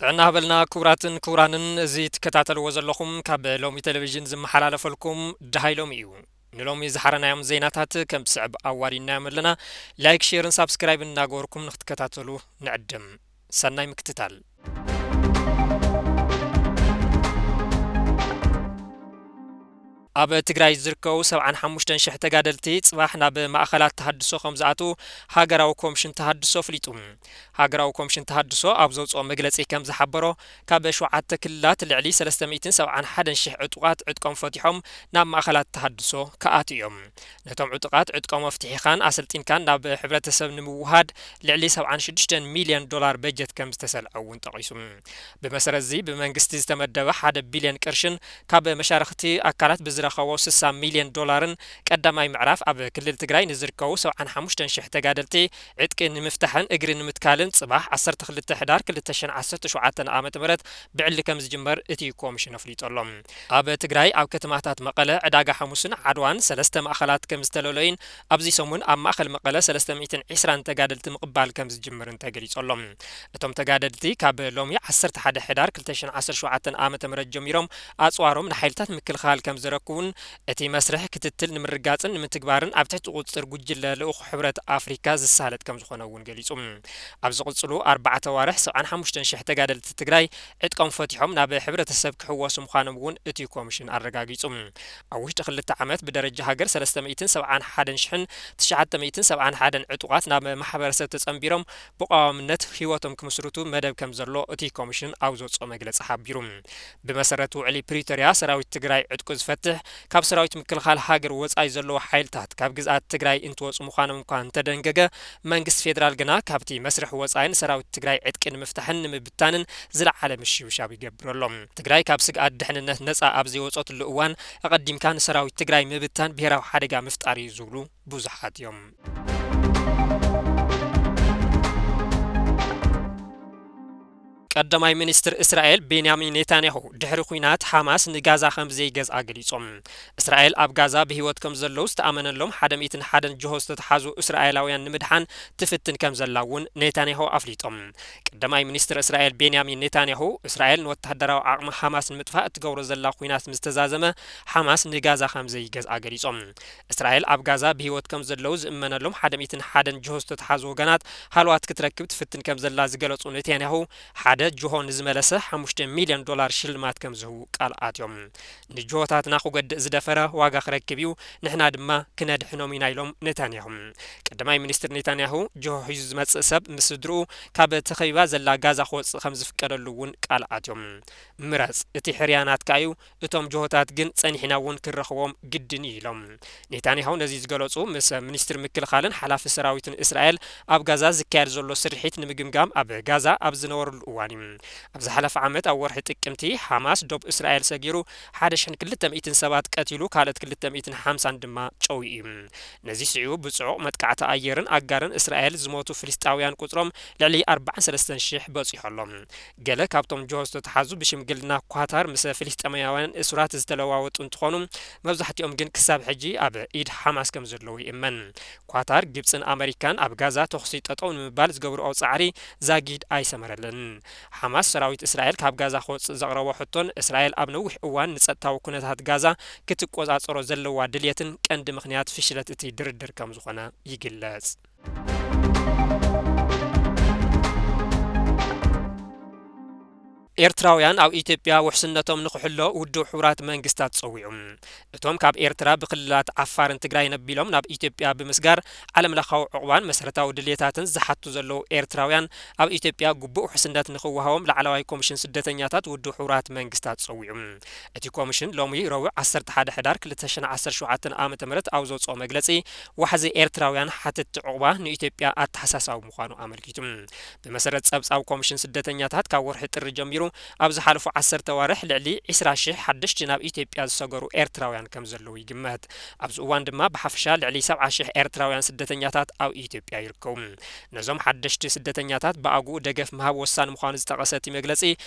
ጥዕና ሃበልና ክቡራትን ክቡራንን፣ እዚ ትከታተልዎ ዘለኹም ካብ ሎሚ ቴሌቪዥን ዝመሓላለፈልኩም ደሃይ ሎሚ እዩ። ንሎሚ ዝሓረናዮም ዜናታት ከም ዝስዕብ ኣዋዲናዮም ኣለና። ላይክ፣ ሼርን ሳብስክራይብ እናገበርኩም ንክትከታተሉ ንዕድም። ሰናይ ምክትታል። ኣብ ትግራይ ዝርከቡ ሰብዓን ሓሙሽተን ሽሕ ተጋደልቲ ጽባሕ ናብ ማእኸላት ተሃድሶ ከም ዝኣትዉ ሃገራዊ ኮሚሽን ተሃድሶ ኣፍሊጡ። ሃገራዊ ኮሚሽን ተሃድሶ ኣብ ዘውፅኦ መግለጺ ከም ዝሓበሮ፣ ካብ ሸውዓተ ክልላት ልዕሊ ሰለስተ ሚእትን ሰብዓን ሓደን ሽሕ ዕጡቓት ዕጥቆም ፈቲሖም ናብ ማእኸላት ተሃድሶ ክኣትዉ እዮም። ነቶም ዕጡቓት ዕጥቆም ኣፍቲሕኻን ኣሰልጢንካን ናብ ሕብረተሰብ ንምውሃድ ልዕሊ ሰብዓን ሽዱሽተን ሚልዮን ዶላር በጀት ከም ዝተሰልዐ እውን ጠቒሱ። ብመሰረት እዚ ብመንግስቲ ዝተመደበ ሓደ ቢልዮን ቅርሽን ካብ መሻርኽቲ ኣካላት ብዝረኸቦ ስሳ ሚልዮን ዶላርን ቀዳማይ ምዕራፍ ኣብ ክልል ትግራይ ንዝርከቡ ሰብዓን ሓሙሽተን ሽሕ ተጋደልቲ ዕጥቂ ንምፍታሕን እግሪ ንምትካልን ጽባሕ ዓሰርተ ክልተ ሕዳር ክልተ ሽሕን ዓሰርተ ሸውዓተን ዓመተ ምህረት ብዕሊ ከም ዝጅመር እቲ ኮሚሽን ኣፍሊጡ ኣሎ። ኣብ ትግራይ ኣብ ከተማታት መቐለ፣ ዕዳጋ ሓሙስን ዓድዋን ሰለስተ ማእኸላት ከም ዝተለለዩን ኣብዚ ሰሙን ኣብ ማእኸል መቐለ ሰለስተ ሚእትን ዕስራን ተጋደልቲ ምቕባል ከም ዝጅምርን ተገሊጹ ኣሎ። እቶም ተጋደልቲ ካብ ሎሚ ዓሰርተ ሓደ ሕዳር ክልተ ሽሕን ዓሰርተ ሸውዓተን ዓመተ ምህረት ጀሚሮም ኣጽዋሮም ንሓይልታት ምክልኻል ከም ዘረክቡን እቲ መስርሕ ክትትል ንምርጋጽን ንምትግባርን ኣብ ትሕቲ ቁጽጽር ጉጅለ ልኡኽ ሕብረት ኣፍሪካ ዝሳለጥ ከም ዝኾነ እውን ገሊጹ። ኣብ ዝቕጽሉ ኣርባዕተ ኣዋርሕ ሰብዓን ሓሙሽተን ሽሕ ተጋደልቲ ትግራይ ዕጥቆም ፈቲሖም ናብ ሕብረተሰብ ክሕወሱ ምዃኖም እውን እቲ ኮሚሽን ኣረጋጊጹ። ኣብ ውሽጢ ክልተ ዓመት ብደረጃ ሃገር ሰለስተ ሚእትን ሰብዓን ሓደን ሽሕን ትሽዓተ ሚእትን ሰብዓን ሓደን ዕጡቓት ናብ ማሕበረሰብ ተጸንቢሮም ብቐዋምነት ህይወቶም ክምስርቱ መደብ ከም ዘሎ እቲ ኮሚሽን ኣብ ዘውፅኦ መግለጺ ሓቢሩ። ብመሰረት ውዕሊ ፕሪቶርያ ሰራዊት ትግራይ ዕጥቁ ዝፈትሕ ካብ ሰራዊት ምክልኻል ሃገር ወጻኢ ዘለዉ ሓይልታት ካብ ግዝኣት ትግራይ እንትወፁ ምዃኖም እኳ እንተደንገገ፣ መንግስቲ ፌዴራል ግና ካብቲ መስርሕ ወጻኢ ንሰራዊት ትግራይ ዕጥቂ ንምፍታሕን ንምብታንን ዝለዓለ ምሽብሻብ ይገብር ኣሎ። ትግራይ ካብ ስግኣት ድሕንነት ነጻ ኣብ ዘይወፀትሉ እዋን ኣቐዲምካ ንሰራዊት ትግራይ ምብታን ብሄራዊ ሓደጋ ምፍጣር እዩ ዝብሉ ብዙሓት እዮም። ቀዳማይ ሚኒስትር እስራኤል ቤንያሚን ኔታንያሁ ድሕሪ ኲናት ሓማስ ንጋዛ ከም ዘይገዝኣ ገሊጾም። እስራኤል ኣብ ጋዛ ብህይወት ከም ዘለዉ ዝተኣመነሎም ሓደ ሚእትን ሓደን ጅሆ ዝተተሓዙ እስራኤላውያን ንምድሓን ትፍትን ከም ዘላ እውን ኔታንያሁ ኣፍሊጦም። ቀዳማይ ሚኒስትር እስራኤል ቤንያሚን ኔታንያሁ፣ እስራኤል ንወታደራዊ ዓቕሚ ሓማስ ንምጥፋእ እትገብሮ ዘላ ኲናት ምስ ተዛዘመ፣ ሓማስ ንጋዛ ከም ዘይገዝኣ ገሊጾም። እስራኤል ኣብ ጋዛ ብህይወት ከም ዘለዉ ዝእመነሎም ሓደ ሚእትን ሓደን ጅሆ ዝተተሓዙ ወገናት ሃለዋት ክትረክብ ትፍትን ከም ዘላ ዝገለጹ ኔታንያሁ፣ ሓደ ጅሆ ንዝመለሰ ሓሙሽተ ሚልዮን ዶላር ሽልማት ከም ዝህቡ ቃል ኣትዮም። ንጅሆታትና ክጎድእ ዝደፈረ ዋጋ ክረክብ እዩ፣ ንሕና ድማ ክነድሕኖም ኢና ኢሎም ኔታንያሁ። ቀዳማይ ሚኒስትር ኔታንያሁ፣ ጅሆ ሒዙ ዝመጽእ ሰብ ምስ ስድርኡ ካብ ተኸቢባ ዘላ ጋዛ ክወጽእ ከም ዝፍቀደሉ እውን ቃል ኣትዮም። ምረጽ፣ እቲ ሕርያ ናትካ እዩ፣ እቶም ጅሆታት ግን ጸኒሕና እውን ክንረኽቦም ግድን እዩ ኢሎም። ኔታንያሁ ነዚ ዝገለጹ ምስ ሚኒስትር ምክልኻልን ሓላፊ ሰራዊትን እስራኤል ኣብ ጋዛ ዝካየድ ዘሎ ስርሒት ንምግምጋም ኣብ ጋዛ ኣብ ዝነበሩሉ እዋን እዩ። ኣብ ዝሓለፈ ዓመት ኣብ ወርሒ ጥቅምቲ ሓማስ ዶብ እስራኤል ሰጊሩ ሓደ ሽሕን ክልተ ሚእትን ሰባት ቀቲሉ፣ ካልኦት ክልተ ሚእትን ሓምሳን ድማ ጨውዩ እዩ። ነዚ ስዒቡ ብጽዑቕ መጥቃዕቲ ኣየርን ኣጋርን እስራኤል ዝሞቱ ፍልስጣውያን ቁጽሮም ልዕሊ ኣርባዓን ሰለስተን ሽሕ በጺሑ ኣሎ። ገለ ካብቶም ጅሆ ዝተተሓዙ ብሽምግልና ኳታር ምስ ፍልስጤማውያን እሱራት ዝተለዋወጡ እንትኾኑ፣ መብዛሕትኦም ግን ክሳብ ሕጂ ኣብ ኢድ ሓማስ ከም ዘለዉ ይእመን። ኳታር፣ ግብጽን ኣመሪካን ኣብ ጋዛ ተኹሲ ጠጠው ንምባል ዝገብርኦ ጻዕሪ ዛጊድ ኣይሰመረለን። ሓማስ ሰራዊት እስራኤል ካብ ጋዛ ክወጽእ ዘቕረቦ ሕቶን እስራኤል ኣብ ነዊሕ እዋን ንጸጥታዊ ኩነታት ጋዛ ክትቆጻጸሮ ዘለዋ ድልየትን ቀንዲ ምኽንያት ፍሽለት እቲ ድርድር ከም ዝኾነ ይግለጽ። ኤርትራውያን ኣብ ኢትዮጵያ ውሕስነቶም ንኽሕሎ ውድብ ሕቡራት መንግስታት ጸዊዑ። እቶም ካብ ኤርትራ ብክልላት ዓፋርን ትግራይን ኣቢሎም ናብ ኢትዮጵያ ብምስጋር ዓለም ለኻዊ ዕቑባን መሰረታዊ ድልየታትን ዝሓቱ ዘለዉ ኤርትራውያን ኣብ ኢትዮጵያ ግቡእ ውሕስነት ንኽወሃቦም ላዕለዋይ ኮሚሽን ስደተኛታት ውድብ ሕቡራት መንግስታት ጸዊዑ። እቲ ኮሚሽን ሎሚ ረቡዕ ዓሰርተ ሓደ ሕዳር ክልተ ሽሕን ዓሰርተ ሸውዓተን ዓመተ ምህረት ኣብ ዘውጽኦ መግለጺ፣ ዋሕዚ ኤርትራውያን ሓተትቲ ዕቑባ ንኢትዮጵያ ኣተሓሳሳቢ ምዃኑ ኣመልኪቱ። ብመሰረት ጸብጻብ ኮሚሽን ስደተኛታት፣ ካብ ወርሒ ጥሪ ጀሚሩ ኣብ ዝሓለፉ ዓሰርተ ኣዋርሕ ልዕሊ ዕስራ ሽሕ ሓደሽቲ ናብ ኢትዮጵያ ዝሰገሩ ኤርትራውያን ከም ዘለዉ ይግመት። ኣብዚ እዋን ድማ ብሓፈሻ ልዕሊ ሰብዓ ሽሕ ኤርትራውያን ስደተኛታት ኣብ ኢትዮጵያ ይርከቡ። ነዞም ሓደሽቲ ስደተኛታት ብኣግኡ ደገፍ ምሃብ ወሳኒ ምዃኑ ዝጠቐሰ እቲ መግለጺ፣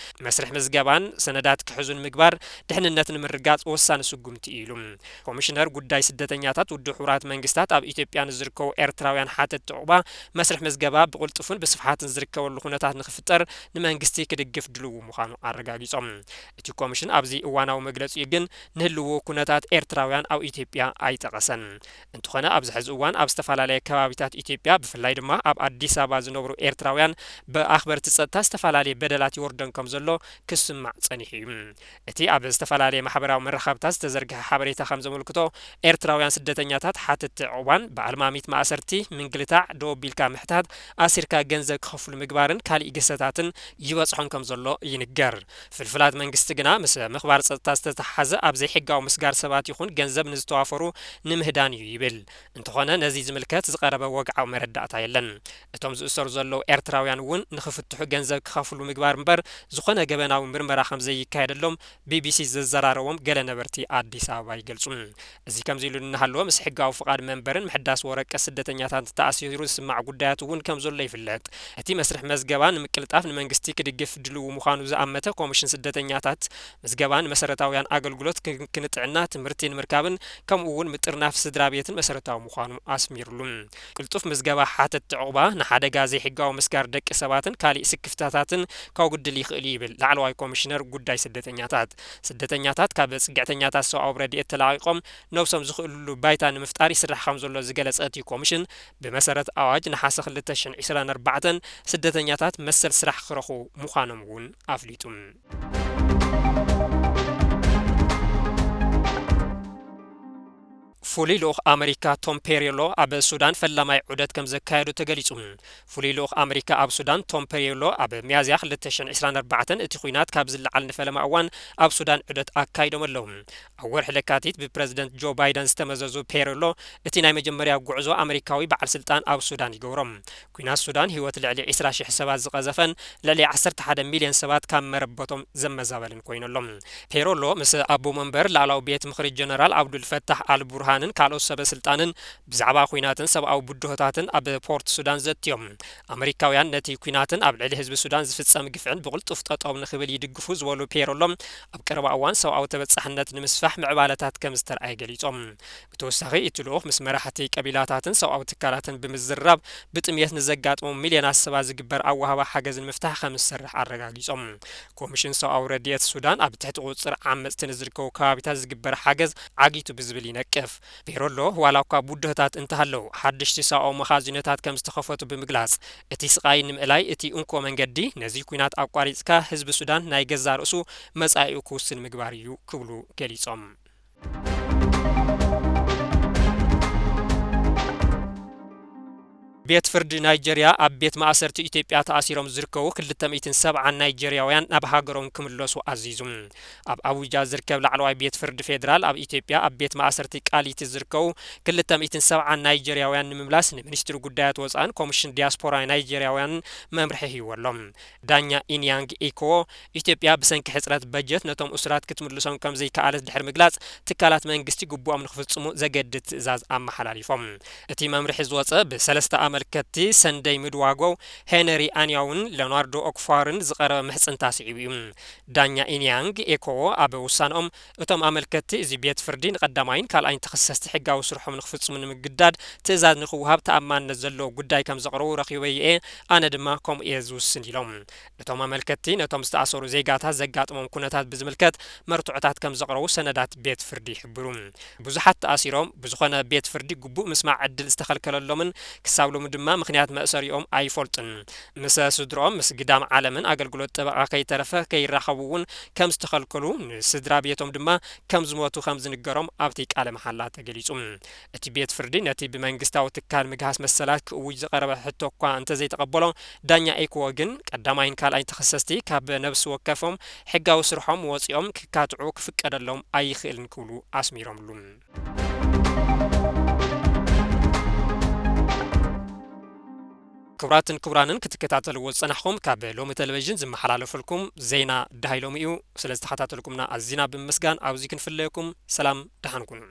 መስርሕ ምዝገባን ሰነዳት ክሕዙን ምግባር ድሕንነት ንምርጋጽ ወሳኒ ስጉምቲ እዩ ኢሉ። ኮሚሽነር ጉዳይ ስደተኛታት ውድብ ሕቡራት መንግስታት ኣብ ኢትዮጵያ ንዝርከቡ ኤርትራውያን ሓተትቲ ዑቕባ መስርሕ ምዝገባ ብቕልጡፍን ብስፍሓትን ዝርከበሉ ኩነታት ንኽፍጠር ንመንግስቲ ክድግፍ ድልዉ ምዃኑ ኣረጋጊጾም። እቲ ኮሚሽን ኣብዚ እዋናዊ መግለጺኡ ግን ንህልዉ ኩነታት ኤርትራውያን ኣብ ኢትዮጵያ ኣይጠቐሰን። እንተኾነ ኣብዚ ሕዚ እዋን ኣብ ዝተፈላለየ ከባቢታት ኢትዮጵያ ብፍላይ ድማ ኣብ ኣዲስ ኣበባ ዝነብሩ ኤርትራውያን ብኣኽበርቲ ጸጥታ ዝተፈላለየ በደላት ይወርዶም ከም ዘሎ ክስማዕ ጸኒሑ እዩ። እቲ ኣብ ዝተፈላለየ ማሕበራዊ መራኸብታት ዝተዘርግሐ ሓበሬታ ከም ዘመልክቶ፣ ኤርትራውያን ስደተኛታት ሓተትቲ ዕቑባን ብኣልማሚት ማእሰርቲ፣ ምንግልታዕ፣ ደው ኣቢልካ ምሕታት፣ ኣሲርካ ገንዘብ ክኸፍሉ ምግባርን ካልእ ግሰታትን ይበጽሖም ከም ዘሎ ይንገር። ፍልፍላት መንግስቲ ግና ምስ ምኽባር ጸጥታ ዝተተሓሓዘ ኣብ ዘይሕጋዊ ምስጋር ሰባት ይኹን ገንዘብ ንዝተዋፈሩ ንምህዳን እዩ ይብል። እንተኾነ ነዚ ዝምልከት ዝቐረበ ወግዓዊ መረዳእታ የለን። እቶም ዝእሰሩ ዘለዉ ኤርትራውያን እውን ንኽፍትሑ ገንዘብ ክኸፍሉ ምግባር እምበር ዝኾነ ገበናዊ ምርመራ ከም ዘይካየደሎም ቢቢሲ ዘዘራረቦም ገለ ነበርቲ ኣዲስ ኣበባ ይገልጹ። እዚ ከምዚ ኢሉ እናሃለወ ምስ ሕጋዊ ፍቓድ መንበርን ምሕዳስ ወረቀት ስደተኛታት ተኣሲሩ ዝስማዕ ጉዳያት እውን ከም ዘሎ ይፍለጥ። እቲ መስርሕ መዝገባ ንምቅልጣፍ ንመንግስቲ ክድግፍ ድልው ምዃኑ ዝኣመተ ኮሚሽን ስደተኛታት፣ ምዝገባ ንመሰረታውያን ኣገልግሎት ክን-፣ ክንጥዕና፣ ትምህርቲ ንምርካብን ከምኡ እውን ምጥርናፍ ስድራ ቤትን መሰረታዊ ምዃኑ ኣስሚሩሉ። ቅልጡፍ ምዝገባ ሓተትቲ ዕቑባ ንሓደጋ ዘይሕጋዊ ምስጋር ደቂ ሰባትን ካሊእ ስክፍታታትን ከጉድል ይኽእል እዩ ይብል ላዕለዋይ ኮሚሽነር ጉዳይ ስደተኛታት። ስደተኛታት ካብ ጽግዕተኛታት ሰብኣዊ ረድኤት ተላቒቖም ነብሶም ዝኽእልሉ ባይታ ንምፍጣር ይስራሕ ከም ዘሎ ዝገለጸ እቲ ኮሚሽን፣ ብመሰረት ኣዋጅ ነሓሰ ክልተ ሽሕን ዕስራን ኣርባዕተን ስደተኛታት መሰል ስራሕ ክረኽቡ ምዃኖም እውን ኣፍሊጡ። ፍሉይ ልኡኽ ኣመሪካ ቶም ፔሪሎ ኣብ ሱዳን ፈላማይ ዑደት ከም ዘካየዱ ተገሊጹ። ፍሉይ ልኡኽ ኣመሪካ ኣብ ሱዳን ቶም ፔሪሎ ኣብ ሚያዝያ ክልተ ሽሕን ዕስራን ኣርባዕተን እቲ ኲናት ካብ ዝለዓል ንፈለማ እዋን ኣብ ሱዳን ዑደት ኣካይዶም ኣለዉ። ኣብ ወርሒ ለካቲት ብፕረዚደንት ጆ ባይደን ዝተመዘዙ ፔሪሎ እቲ ናይ መጀመርያ ጉዕዞ ኣመሪካዊ በዓል ስልጣን ኣብ ሱዳን ይገብሮም። ኲናት ሱዳን ህይወት ልዕሊ ዕስራ ሽሕ ሰባት ዝቐዘፈን ልዕሊ ዓሰርተ ሓደ ሚልዮን ሰባት ካብ መረበቶም ዘመዛበልን ኮይኑ ኣሎ። ፔሮሎ ምስ ኣቦ መንበር ላዕላዊ ቤት ምኽሪ ጀነራል ኣብዱል ፈታሕ ኣል ቡርሃንን ካልኦት ሰበ ስልጣንን ብዛዕባ ኲናትን ሰብኣዊ ብድሆታትን ኣብ ፖርት ሱዳን ዘትዮም። ኣመሪካውያን ነቲ ኲናትን ኣብ ልዕሊ ህዝቢ ሱዳን ዝፍጸም ግፍዕን ብቕልጡፍ ጠጠው ንኽብል ይድግፉ ዝበሉ ፔሮሎ፣ ኣብ ቀረባ እዋን ሰብኣዊ ተበጻሕነት ንምስፋሕ ምዕባለታት ከም ዝተርኣየ ገሊጾም። ብተወሳኺ እቲ ልኡኽ ምስ መራሕቲ ቀቢላታትን ሰብኣዊ ትካላትን ብምዝርራብ ብጥምየት ንዘጋጥሞም ሚልዮናት ሰባት ዝግበር ኣወሃህባ ሓገዝ ንምፍታሕ ከም ዝሰርሕ ኣረጋጊጾም። ኮሚሽን ሰብኣዊ ረድኤት ሱዳን ኣብ ትሕቲ ቁጽጽር ዓመጽቲ ንዝርከቡ ከባቢታት ዝግበር ሓገዝ ዓጊቱ ብዝብል ይነቅፍ። ፔሮሎ ዋላ እኳ ብድሆታት እንተሃለዉ ሓደሽቲ ሰብኣዊ መኻዚኖታት ከም ዝተኸፈቱ ብምግላጽ፣ እቲ ስቓይ ንምእላይ እቲ እንኮ መንገዲ ነዚ ኲናት ኣቋሪጽካ ህዝቢ ሱዳን ናይ ገዛእ ርእሱ መጻኢኡ ክውስን ምግባር እዩ ክብሉ ገሊጾም። ቤት ፍርዲ ናይጀርያ ኣብ ቤት ማእሰርቲ ኢትዮጵያ ተኣሲሮም ዝርከቡ ክልተ ሚእትን ሰብዓን ናይጀርያውያን ናብ ሃገሮም ክምለሱ ኣዚዙ። ኣብ ኣቡጃ ዝርከብ ላዕለዋይ ቤት ፍርዲ ፌዴራል ኣብ ኢትዮጵያ ኣብ ቤት ማእሰርቲ ቃሊቲ ዝርከቡ ክልተ ሚእትን ሰብዓን ናይጀርያውያን ንምምላስ ንሚኒስትሪ ጉዳያት ወጻእን ኮሚሽን ዲያስፖራ ናይጀርያውያንን መምርሒ ሂቡ ኣሎ። ዳኛ ኢንያንግ ኢኮ፣ ኢትዮጵያ ብሰንኪ ሕጽረት በጀት ነቶም እሱራት ክትምልሶም ከም ዘይከኣለት ድሕሪ ምግላጽ፣ ትካላት መንግስቲ ግቡኦም ንኽፍጽሙ ዘገድድ ትእዛዝ ኣመሓላሊፎም። እቲ መምርሒ ዝወጸ ብሰለስተ ኣመልከትቲ ሰንደይ ምድዋጎው፣ ሄነሪ ኣንያውን ሌናርዶ ኦክፋርን ዝቐረበ ምሕጽንታ ስዒቡ እዩ። ዳኛ ኢንያንግ ኤኮዎ ኣብ ውሳነኦም፣ እቶም ኣመልከትቲ እዚ ቤት ፍርዲ ንቐዳማይን ካልኣይን ተኸሰስቲ ሕጋዊ ስርሖም ንኽፍጽሙ ንምግዳድ ትእዛዝ ንኽወሃብ ተኣማንነት ዘለዎ ጉዳይ ከም ዘቕረቡ ረኺበዮ እየ፣ ኣነ ድማ ከምኡ እየ ዝውስን ኢሎም። እቶም ኣመልከትቲ ነቶም ዝተኣሰሩ ዜጋታት ዘጋጥሞም ኩነታት ብዝምልከት መርትዖታት ከም ዘቕረቡ ሰነዳት ቤት ፍርዲ ይሕብሩ። ብዙሓት ተኣሲሮም ብዝኾነ ቤት ፍርዲ ግቡእ ምስማዕ ዕድል ዝተኸልከለሎምን ክሳብ ሎሚ ድማ ምኽንያት መእሰሪኦም ኣይፈልጡን። ምስ ስድርኦም ምስ ግዳም ዓለምን ኣገልግሎት ጠበቓ ከይተረፈ ከይራኸቡ እውን ከም ዝተኸልከሉ፣ ንስድራ ቤቶም ድማ ከም ዝሞቱ ከም ዝንገሮም ኣብቲ ቃለ መሓላ ተገሊጹ። እቲ ቤት ፍርዲ ነቲ ብመንግስታዊ ትካል ምግሃስ መሰላት ክእውጅ ዝቐረበ ሕቶ እኳ እንተዘይተቐበሎ፣ ዳኛ ኤክዎ ግን ቀዳማይን ካልኣይን ተኸሰስቲ ካብ ነብሲ ወከፎም ሕጋዊ ስርሖም ወጺኦም ክካትዑ ክፍቀደሎም ኣይኽእልን ክብሉ ኣስሚሮምሉ። ክቡራትን ክቡራንን ክትከታተልዎ ዝጸናሕኩም ካብ ሎሚ ቴሌቪዥን ዝመሓላለፈልኩም ዜና ደሃይ ሎሚ እዩ። ስለ ዝተኸታተልኩምና ኣዚና ብምምስጋን ኣብዚ ክንፍለየኩም። ሰላም ደሓን ኩኑ።